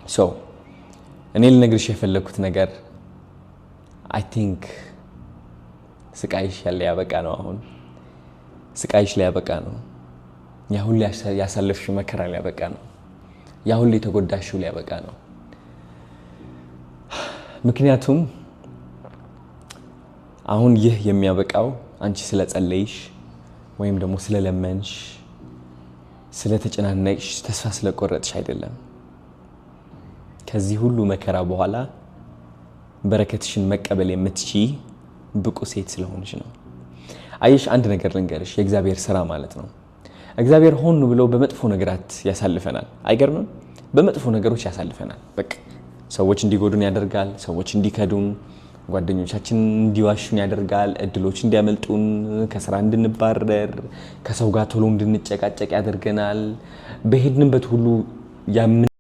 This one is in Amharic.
So እኔ ልነግርሽ የፈለግኩት ነገር፣ I think ስቃይሽ ሊያበቃ ነው። አሁን ስቃይሽ ሊያበቃ ነው። ያ ሁሉ ያሳለፍሽው መከራ ሊያበቃ ነው። ያ ሁሉ የተጎዳሽው ሊያበቃ ነው። ምክንያቱም አሁን ይህ የሚያበቃው አንቺ ስለጸለይሽ ወይም ደግሞ ስለለመንሽ፣ ስለተጨናነቅሽ፣ ተስፋ ስለቆረጥሽ አይደለም። ከዚህ ሁሉ መከራ በኋላ በረከትሽን መቀበል የምትችይ ብቁ ሴት ስለሆንሽ ነው። አየሽ፣ አንድ ነገር ልንገርሽ፣ የእግዚአብሔር ስራ ማለት ነው። እግዚአብሔር ሆን ብሎ በመጥፎ ነገራት ያሳልፈናል። አይገርምም? በመጥፎ ነገሮች ያሳልፈናል። በቃ ሰዎች እንዲጎዱን ያደርጋል። ሰዎች እንዲከዱን፣ ጓደኞቻችን እንዲዋሹን ያደርጋል። እድሎች እንዲያመልጡን፣ ከስራ እንድንባረር፣ ከሰው ጋር ቶሎ እንድንጨቃጨቅ ያደርገናል። በሄድንበት ሁሉ